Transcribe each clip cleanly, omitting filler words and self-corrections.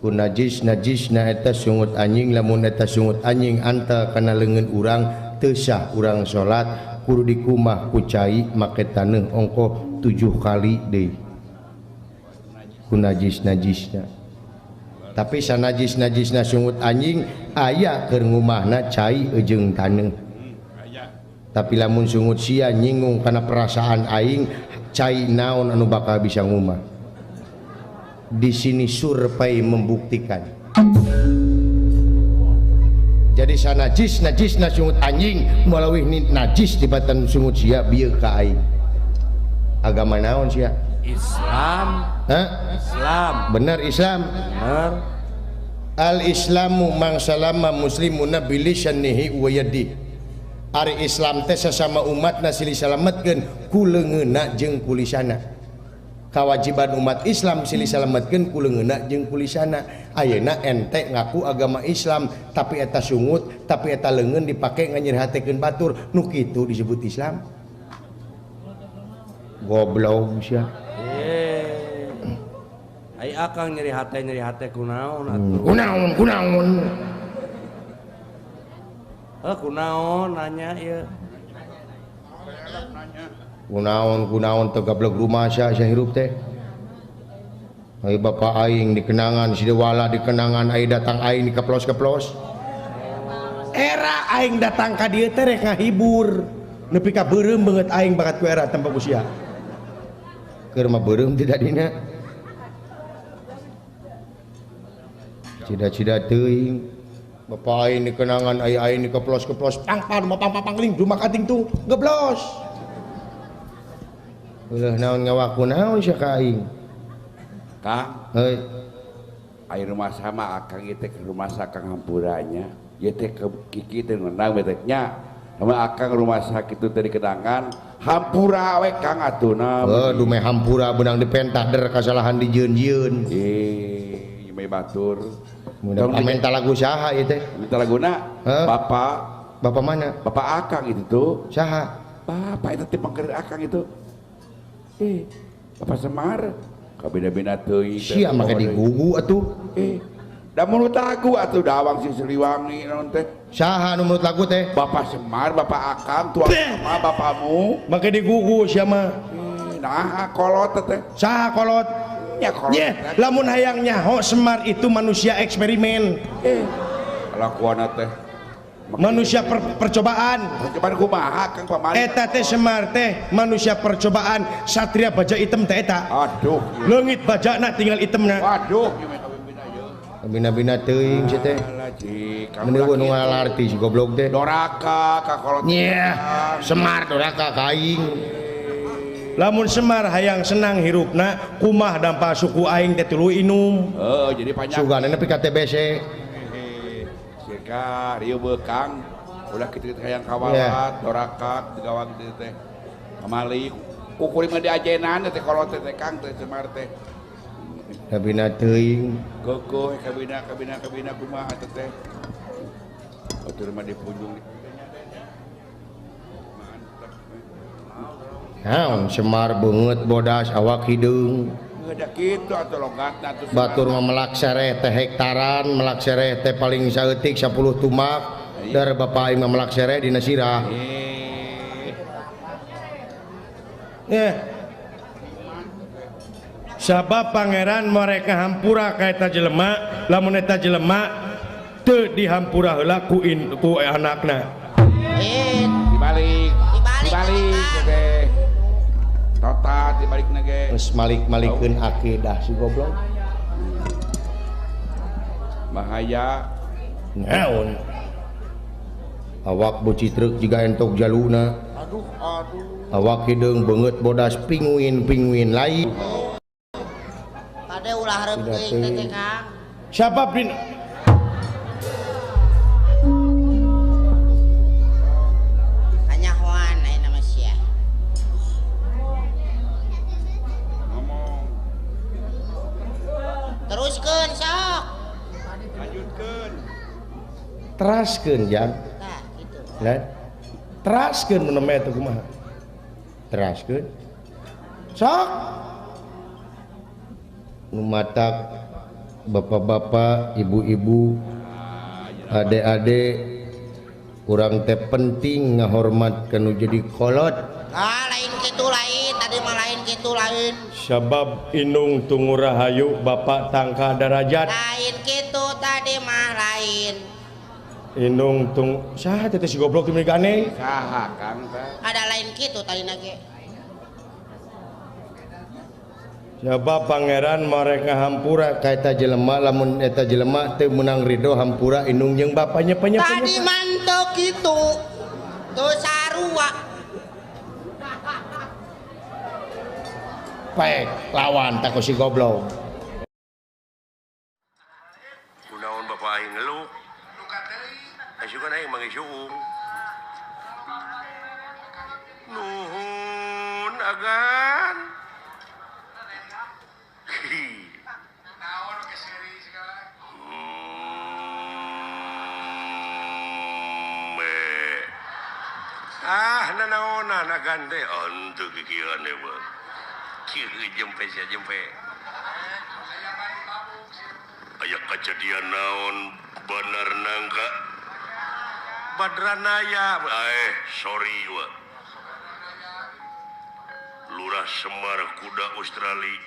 Ku najis najisna eta sungut anjing lamun eta sungut anjing anta kana leungeun urang teu sah urang salat kudu dikumah ku cai make taneuh ongkoh 7 kali deui ku najis najisna. Tapi sanajis najisna sungut anjing aya keur ngumahna cai jeung taneuh. Tapi lamun sungut sia nyinggung kana perasaan aing cai naon anu bakal bisa ngumah. Di sini survei membuktikan. Jadi sanajis najisna sungut anjing malawih najis dibatan sungut sia bieu ka aing. Agama naon sia? Islam. Hah? Islam. Benar Islam. Benar. Al Islamu mangsalama muslimuna bilisanihi wa yadihi. Ari Islam teh sasama umatna silih salametkeun ku leungeunna jeung ku lisana. Kawajiban umat Islam silih salametkeun ku leungeunna jeung ku lisana. Ayeuna ente ngaku agama Islam tapi eta sungut, tapi eta leungeun dipake nganyerihatekeun batur, nu kitu disebut Islam. Goblok sia. Ai akang nyeri hate kunaon atuh. Kunaon kunaon. Heuh kunaon nanya ieu. Kunaon kunaon teu gablek rumah sia sia hirup teh. Ai bapa aing dikenangan si Dewala dikenangan ai datang aing dikeplos-keplos. Era aing datang ka dieu teh rek ngahibur. Nepi ka beureum beungeut aing bakat ku era tempat ku sia. Keur mah beureum teh dadina. Cida-cida teuing. Bapak aing dikenangan ai aing dikeplos-keplos pang pang pang pang pangling rumah kating tung geblos. Ulah naon ngawaku naon sia ka aing. Kang, heuy. Ai rumah sama akang ieu teh ke rumah sakang hampuranya. Ieu teh ke kiki teh ngendang teh nya. Sama akang rumah sakit itu teh dikenangan hampura we Kang atuna. Heuh, dumeh hampura beunang dipentah der kasalahan dijieun-jieun. Eh, ieu mah batur. Mudah minta lagu saha ieu teh? Minta laguna? Bapak. Bapak mana? Bapak akang itu tuh. Saha? Bapak itu teh pangker akang itu. Eh, Bapak Semar. Kabeda-beda teuing. Sia make digugu atuh. Eh, da mulut lagu atuh dawang si Siliwangi naon teh? Saha nu mulut lagu teh? Bapak Semar, Bapak akang, tuang sama bapamu. Make digugu sia mah. Nah, kolot teh. Saha kolot? Ya, kolot. Nyeh, lamun hayang nyaho Semar itu manusia eksperimen. Eh, kalakuanna teh. Manusia percobaan. Percobaan kumaha Kang pamali? Eta teh Semar teh manusia percobaan, satria baja hitam teh eta. Aduh. Leungit bajana tinggal hitamna. Waduh, bina-bina teuing sia teh. Mun nu ngalarti si goblok teh. Doraka ka kolot. Nyeh, Semar doraka ka aing. Lamun Semar hayang senang hirupna kumah dampa suku aing teh tuluy inum. Heeh, jadi panjang. Sugana nepi ka TBC. Sirka rieu beukang ulah kitu hayang kawalat doraka digawang teh teh. Pamali kukuring mah diajenan teh kolot teh Kang teh Semar teh. Kabina teuing. Keukuh kabina kabina kabina kumaha teh teh. Batur mah dipunjung. Naon Semar beungeut bodas awak hideung. Kitu atuh logatna atuh. Batur mah melak sereh teh hektaran, melak sereh teh paling saeutik 10 tumak. Dar bapak aing mah melak sereh dina sirah. Eh. Sabab pangeran mereka hampura ka eta jelema, lamun eta jelema teu dihampura heula ku ku anakna. Dibalik. Dibalik teh. Total dibalik nage. Geus malik-malikeun akidah si goblok. Bahaya. Naon? Awak bocitrek jiga entok jaluna. Aduh, aduh. Awak hideung beungeut bodas pinguin-pinguin lain. Kade ulah hareup teuing teh Kang. Siapa pin? Kanyahoan ayeuna mah sia. Ngomong. Teruskeun sok. Lanjutkeun. Teraskeun jang. Tah kitu. Lah. Teraskeun mun nembe teh kumaha? Teraskeun. Sok. Nu matak bapak-bapak, ibu-ibu, adik-adik, urang teh penting ngahormat kanu jadi kolot. Ah, lain kitu lain, tadi mah lain kitu lain. Sabab indung tungu rahayu bapak tangka darajat. Lain kitu tadi mah lain. Indung tung saha teh si goblok teh gane? Saha Kang teh? Ada lain kitu tadi nage. Sabab pangeran marek ngahampura ka eta jelema lamun eta jelema teu meunang ridho hampura indung jeung bapanya panya. Tadi mantok kitu. Teu sarua. Paek lawan tak si goblok. Kunaon bapak aing ngeluk? Asukan aing manggih suung. Nuhun agan. Ah, nanaonan agan teh henteu kikieuan deui mah. Kieu jempe sia jempe. Aya kajadian naon banar nangka? Badranaya. Sorry wa. Lurah Semar kuda Australia.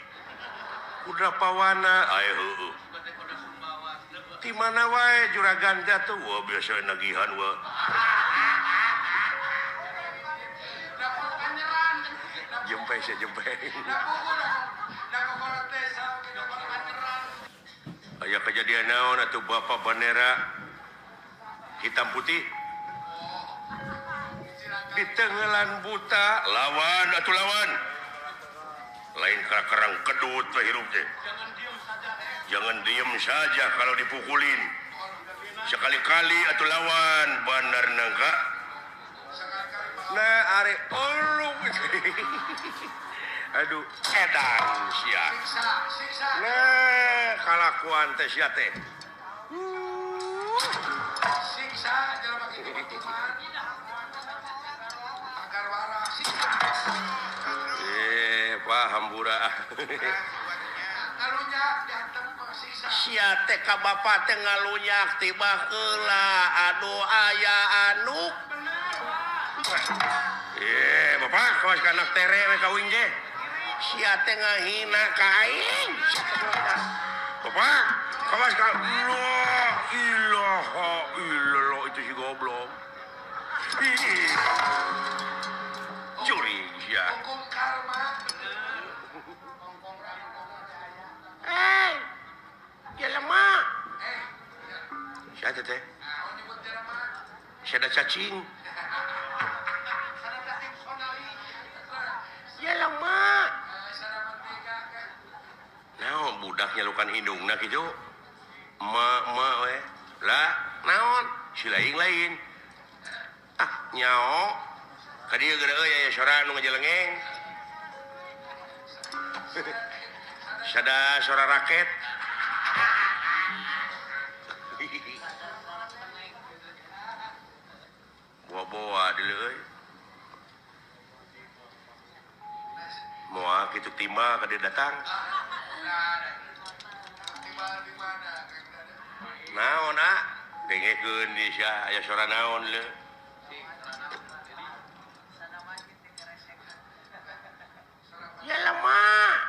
Kuda pawana heueuh. Ti mana wae juragan jatuh wah biasa nagihan wa. Jempe sia jempe. Aya kejadian naon atuh bapak bendera hitam putih di tenggelan buta lawan atuh lawan. Lain kerang kedut we hirup teh. Jangan diem saja kalau dipukulin. Sekali-kali atuh lawan bandar nangka. Nah are ulung. Aduh edan sia. Nah kalakuan teh sia teh. Siksa jelema kitu mah. Agar waras siksa. Pak hampura. Sia teh ka bapak teh ngalunyak tiba heula aduh aya anu. Bapak kawas ka anak tere we ka uing ge. Sia teh ngahina ka aing. Bapak kawas ka la ilaha illallah itu si goblok. Curi sia. Hukum karma. Jelema. Siapa teh? Sada cacing. Jelema. Naon budak nyalukan hidungna kitu? Ma we. Lah, naon? Si lain-lain. Ah, nyao. Ka dieu geura euy aya sora nu ngajelengeng. Sada sora raket. Boa-boa dulu euy. Moal kitu timah ka dieu datang. Naon ah? Dengekeun di sia aya sora naon leuh. Ya lemah.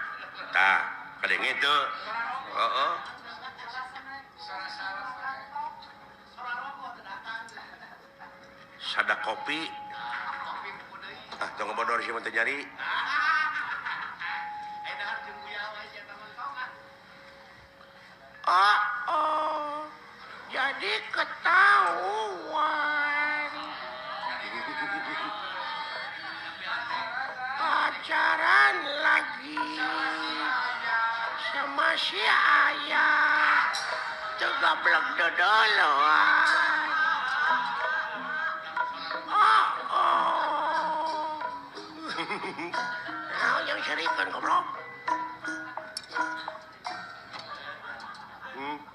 Tah, kadenge teu. Heeh. Sada kopi. Ah, tong bodor sia mah teu nyari. Oh, oh. Jadi ketahuan. Pacaran lagi sama si ayah. Tegablek dodoloan. Oh, oh. Nah, yang serikan goblok.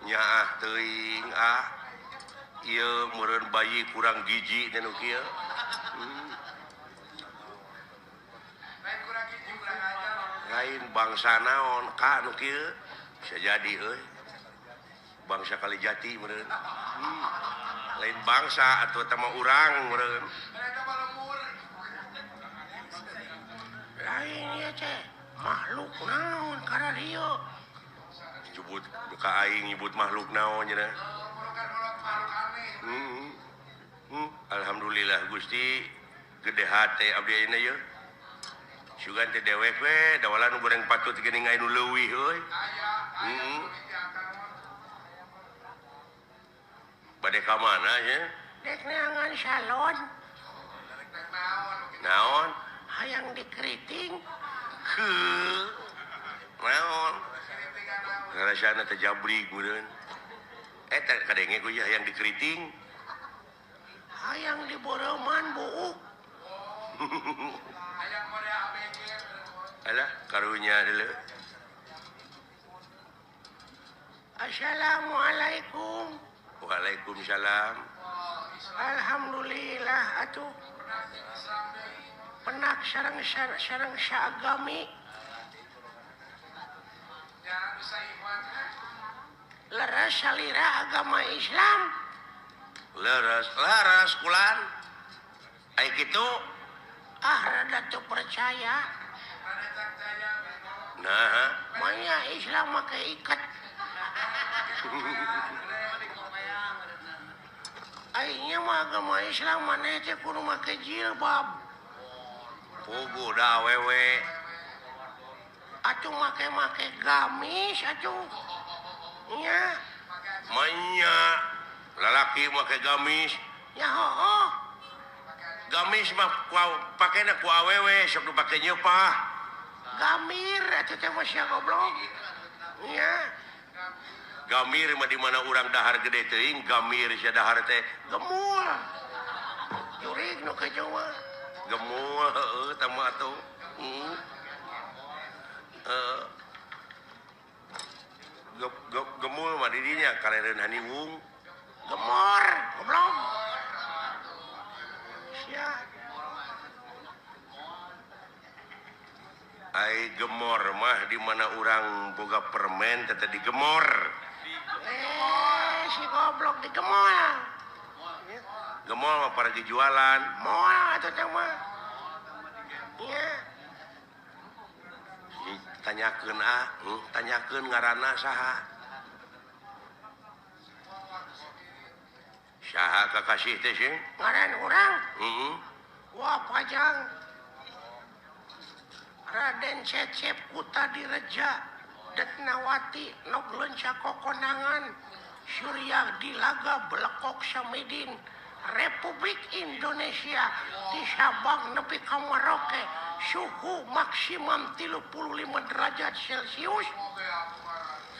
Nyaah teuing ah. Ieu meureun bayi kurang gizi teh nu kieu. Lain bangsa naon ka nu kieu bisa jadi euy. Bangsa Kalijati meureun. Lain bangsa atuh eta mah urang meureun. Lain ieu teh makhluk naon kararieu. Nyebut ka aing nyebut makhluk naon cenah. Alhamdulillah Gusti gede hate abdi ayeuna yeuh. Sugan teh dewek we dawalan goreng patut geuning aya nu leuwih euy. Bade ka mana nya? Dek neangan salon. Naon? Hayang dikeriting. Heuh. Naon? Ngarasana teh jabrik meureun. Eta kadenge ku hayang dikeriting. Hayang diboreuman buuk. Alah karunya deuleu. Assalamualaikum. Waalaikumsalam. Alhamdulillah atuh. Penak sareng sareng saagami. Leres salira agama Islam. Leres leres kulan. Ai kitu ah rada teu percaya. Nah, manya Islam make ikat. Aingnya mah agama Islam maneh teh kudu make jilbab. Puguh da awewe. Atuh make-make gamis atuh. Nya. Manya lalaki make gamis. Ya hooh. Gamis mah pakena ku awewe sok nu pake nyeupah. Gamir atuh teh mah sia goblok. Nya. Gamir mah di mana urang dahar gede teuing, gamir sia dahar teh gemul. Jurig nu ka Jawa. Gemul heueuh tah mah atuh. Gemul mah di dinya kalereun haniwung. Gemor, goblok. Sia. Ai gemor mah di mana urang boga permen teh digemor. Si goblok digemol. Gemol mah para dijualan. Moal atuh teh mah. Nya. Tanyakeun ah, tanyakeun ngaranna saha. Saha kakasih teh sih? Ngaran urang? Heeh. Wah, pajang. Raden Cecep Kutadireja Detnawati Nog Lenca Kokonangan Surya Dilaga Belekok Samidin Republik Indonesia di Sabang nepi ka Merauke suhu maksimum 35 derajat Celcius.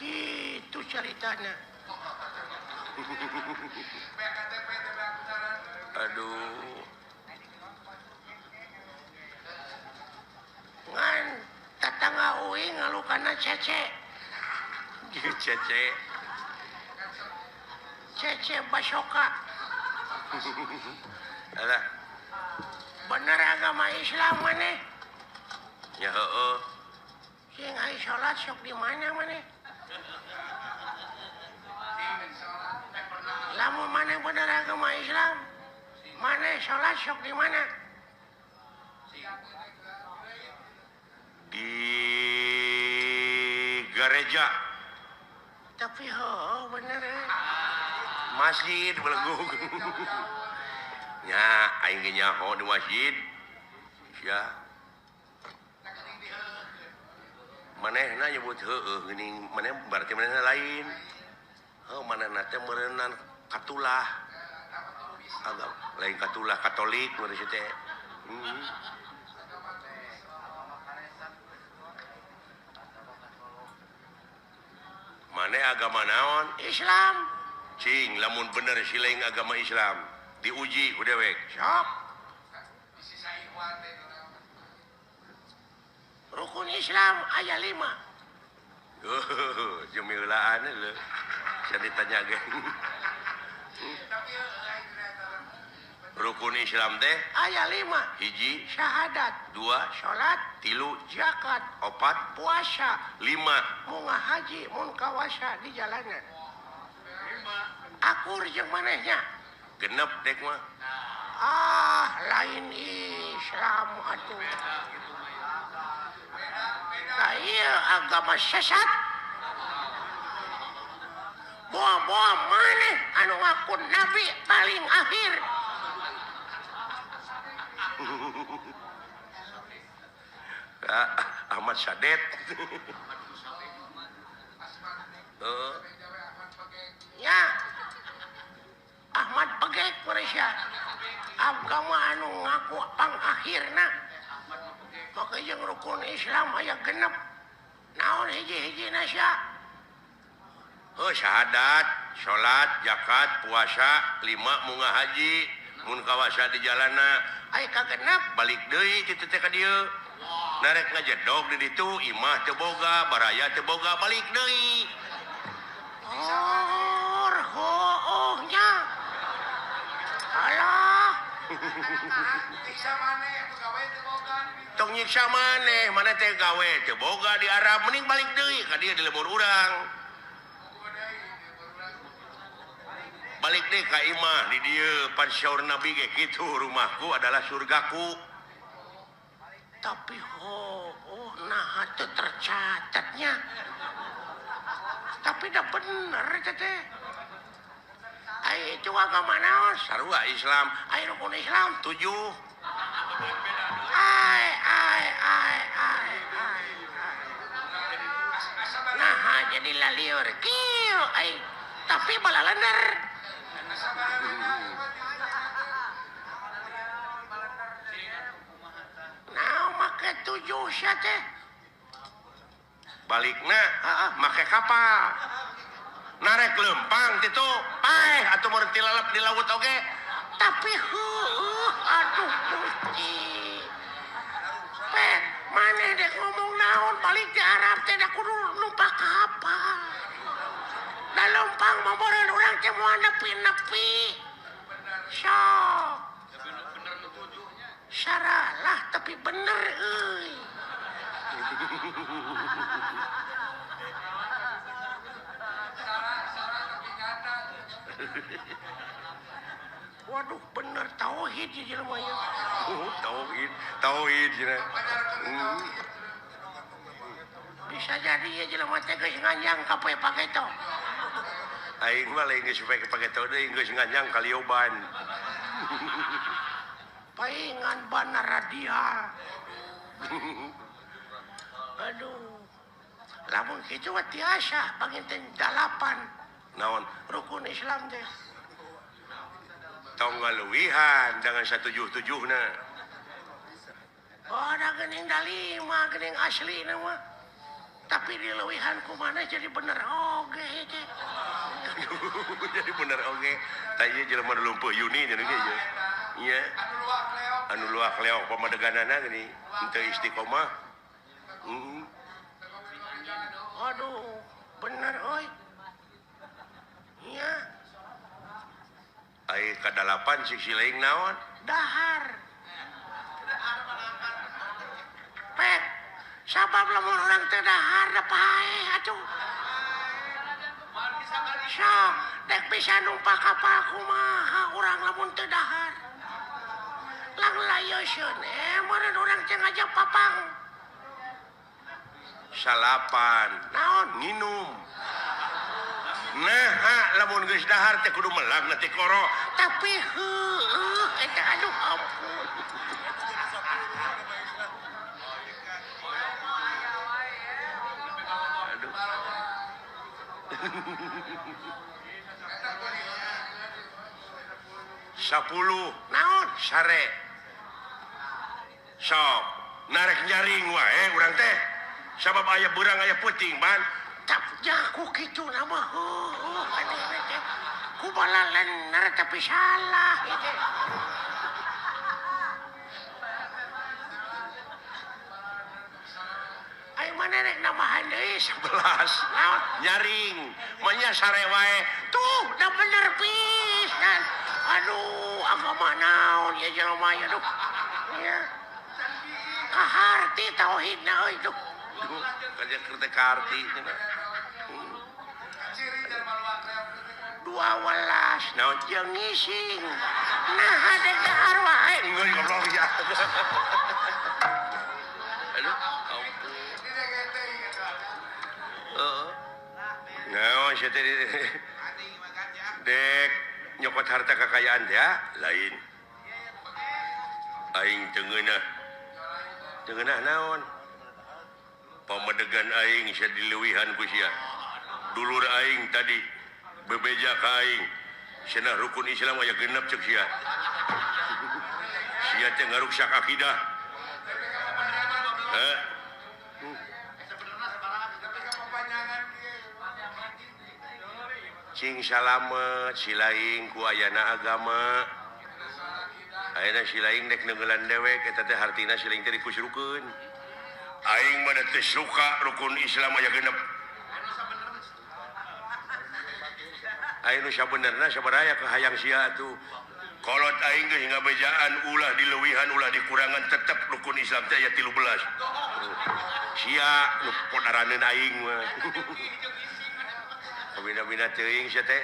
Itu ceritanya. Aduh. Ngan tetangga uing ngalukana cece. Cece. Cece Basoka. Alah. Bener agama Islam maneh? Ya heueuh. Sing ai salat sok di mana maneh? Lamun maneh bener agama Islam, maneh salat sok di mana? Di gereja. Tapi heueuh bener. Masjid belegug. Nya aing ge nyaho di masjid. Sia. Manehna nyebut heueuh geuning maneh berarti manehna lain. Heuh manehna teh meureunnan katulah. Agama lain katulah Katolik meureun si teh. Maneh agama naon? Islam. Cing lamun bener silaing agama Islam diuji ku dewek. Sok. Rukun Islam aya 5. Jemilaan lho. Saya ditanya ge. Rukun Islam teh aya 5. Hiji syahadat, 2 salat, 3 zakat, 4 puasa, 5 munga haji mun kawasa di jalanan. Akur jeung manehnya. Genep dek mah. Ah, lain Islam atuh. Nah, iya agama sesat. Boa-boa maneh anu ngaku nabi paling akhir. Ahmad Sadet. Ya. Ahmad Pegek Malaysia. Agama anu ngaku pangakhirna. Maka jeung rukun Islam aya genep. Naon hiji-hijina sia? Heuh syahadat, salat, zakat, puasa, lima munga haji, mun kawasa di jalana. Aya kagenep balik deui kitu teh ka dieu. Narek ngajedog di ditu, imah teu boga, baraya teu boga, balik deui. Oh, hooh nya. Alah. Nyiksa maneh gawe teu boga. Tong nyiksa maneh, maneh teh gawe teu boga di Arab, mending balik deui ka dieu di lembur urang. Balik deui ka imah di dieu pan syaur Nabi ge kitu, rumahku adalah surgaku. Tapi oh nah teu tercatatnya. Tapi dah bener teh. Ai itu agama naon? Sarua Islam. Ai rukun Islam 7. Ai ai ai ai ai. Nah jadi lalieur kieu ai tapi balalender. Nah make 7 sia teh. Balikna make kapal. Narek lempang titu paeh atuh mun tilalep di laut oge. Tapi heueuh aduh Gusti. Peh maneh dek ngomong naon balik di Arab teh da kudu numpak kapal. Da lempang mah meureun urang teh moal nepi-nepi. Sok. Saralah tapi bener euy. Waduh bener tauhid ya jelema nya. Tauhid, tauhid cenah. Bisa jadi ya jelema teh geus nganjang ka poe paketo. Aing mah lain geus poe paketo deui geus nganjang ka lioban. Paingan banaradia. Aduh. Lamun kitu mah tiasa panginten 8. Naon rukun Islam teh. Tong ngaluwihan jangan 177na. Oh, da geuning da 5 geuning aslina mah. Tapi dileuwihan kumaha jadi bener oge teh. Jadi bener oge. Tah ieu jelema nu lumpuh Yuni cenah ge ieu. Nya. Anu luak leok pamadeganana geuning henteu istiqomah. Aduh, bener euy. Nya. Ai kadalapan sisi lain naon? Dahar. Pek, sabab lamun urang teu dahar da paeh atuh. Sok, dek bisa numpak kapal kumaha urang lamun teu dahar. Lang layoseun meureun urang teh ngajak papang. Salapan, naon nginum. Nah, lamun geus dahar teh kudu melag na teh koro. Tapi heueuh eta aduh ampun. Aduh. 10 naon sare. Sok, narek nyaring wae urang teh. Sabab aya beurang aya peuting ban. Jaku kitu nama heueuh aneh teh. Ku balalener tapi salah ieu. Ai mana rek nambahan deui 11. Naon nyaring, manya sare wae. Tuh, da bener pisan. Aduh, agama naon ieu jelema ieu aduh. Nya. Kaharti tauhidna euy duh. Kerja kerja karti cenah. 12 naon jeung ngising. Nah dek dahar wae. Geus goblok ya. Aduh, ampun. Heeh. Naon sia teh dek nyokot harta kekayaan teh lain. Aing teu ngeunah. Teu ngeunah naon? Pamedegan aing sia dileuwihan ku sia. Dulur aing tadi bebeja ka aing. Cenah rukun Islam aya genep ceuk sia. Sia teh ngaruksak akidah. Heh. Cing salamet silaing ku ayana agama. Ayeuna silaing dek neungeulan dewek eta teh hartina silaing teh dikusrukeun. Aing mah da teu suka rukun Islam aya genep. Aing nu sabenerna sabaraha ka hayang sia atuh. Kolot aing geus ngabejaan ulah dileuwihan ulah dikurangan tetep rukun Islam teh aya 13. Sia nu podaraneun aing mah. Bina-bina teuing sia teh.